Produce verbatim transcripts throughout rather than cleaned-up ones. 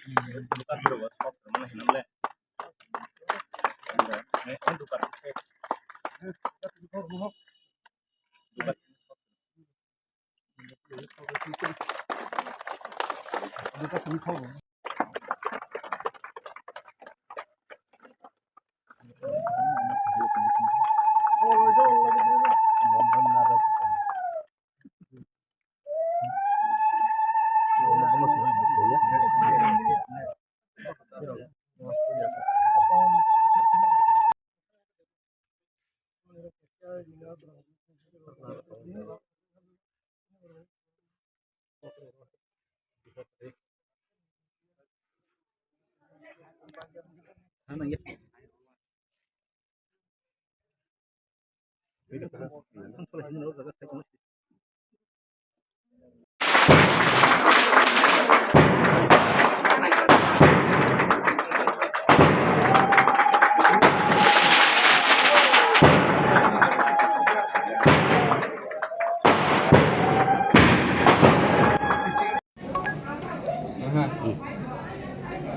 Aha.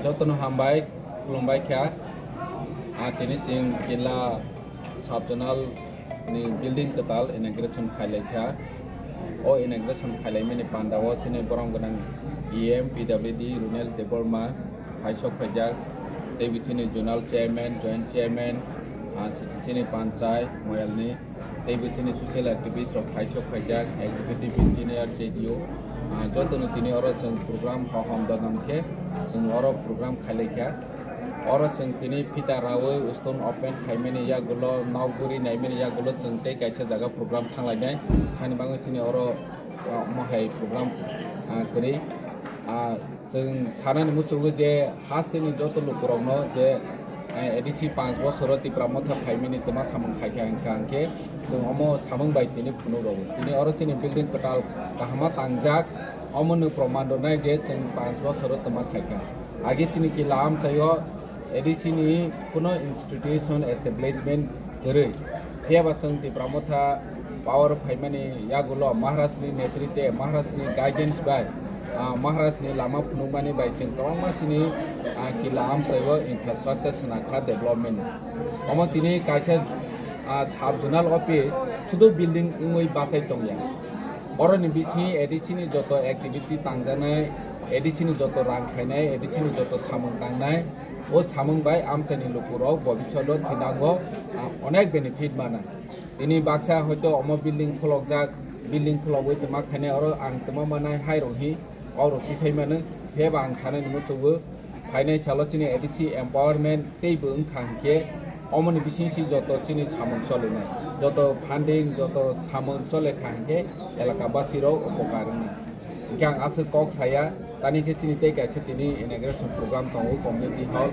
Jotono hambai, khulumbai kha. Ah, tini chwng Killa sub zonal ni building kwtal inauguration khailai kha. O inauguration khailaimani panda o chini borom gwnang E M P W D Runel Debbarma phaisok phaijak, tei bichini zonal chairman, joint chairman, ah, chini panchai moyalni. Tei bo chini social activist rok phaisok phaijak, executive engineer, J D O, ah, jotono tini oro chwng program hohom dodon khe chwng oro program khailai kha. Oro chwng tini phita rawi stone open khaimani yagulo, nok guri naimani yagulo chwng tei kaisa jaga program thanglainai. Hani bagwi chini oro, ah, omo hai program, ah, kwrwi. Ah, Chwng sanani muchungo je hasteni joto lukurokno je, eh, A D C panch bosoro Tipra Motha phaimani twma samung khaikha hwnkha hwnkhe chwng omo samung bai tini phunuk rwo. Tini oro chini building kwtal kahama tangjak, omono proman rwnai je chwng panch bosoro twma khaikha. Age chini Killa amchaio A D C ni kuno institution establishment kwrwi. Phiyaba chwng Tipra Motha power phaimani yagulo Maharajni netrite, Maharajni guidance bai, ah, Maharajni lama phunukmani bai chwng kwbangma chini, ah, Killa amchaio infrastructure swnakha development. Omo tini kaisa, ah, sub zonal office sudu building wngwi bachai tongya. Oroni bisingo A D C ni joto activity tangjaknai, A D C ni joto rang khainai, A D C ni joto samung tangnai, o samung bai amchaini lukurok bobishoto thinango, ah, onek benefit mana. Tini baksa hoito omo building kholokjak, building khologwi twma khainai, oro ang twma manai hai rok hi, kok rok tisai mano, phiyaba ang sanani muchungo, phainai salo chini A D C empowerment tei bo wngkha hinkhe, omoni bisingsi joto chini samung cholinai, joto funding, joto samung chole kha hinkhe elaka basi rok upokar wngnai. Hinkhe ang aswk kok saya, tani khe chini tei kaisa tini inauguration program tongo community hall.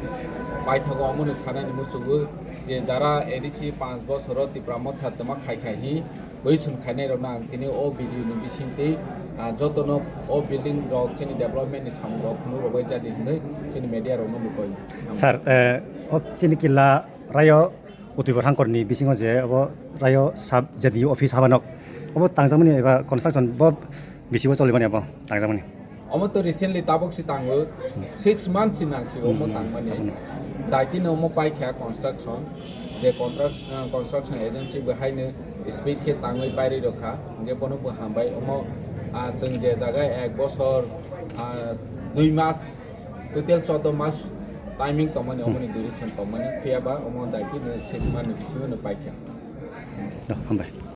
Paithago omono sanani muchungo je jara A D C panch bosoro Tipra Motha twma khai khai hi, bai chwng khainai rokno ang tini o video ni bisingtwi, ah, jotono o building rok chini development ni samung rok phunuk rwbai jadi hinwi chini media rokno mukoi. Sir, eh, o chini Killa rayo Utibor Hangkor ni bisingo je obo rayo sub J D U office habanok obo tangjakmani eba construction bo bisibo cholimani abo tangjakmani. Omo to recently tabuk si tango, six months si nang si omo Hmm, tangmani. Abono. Daitino omo paikha construction, je construct-, ah, construction agency bo haino speed khe tangwi pairwi rokha, hingke bono bo hambai. Omo, ah, chwng je jaga ek bosor, ah, dui mas, total choudo mas timing tongmani, Hmm. omoni duration tongmani, phiyaba omo daitino six months ni bisingo no paikha. Do, hambai.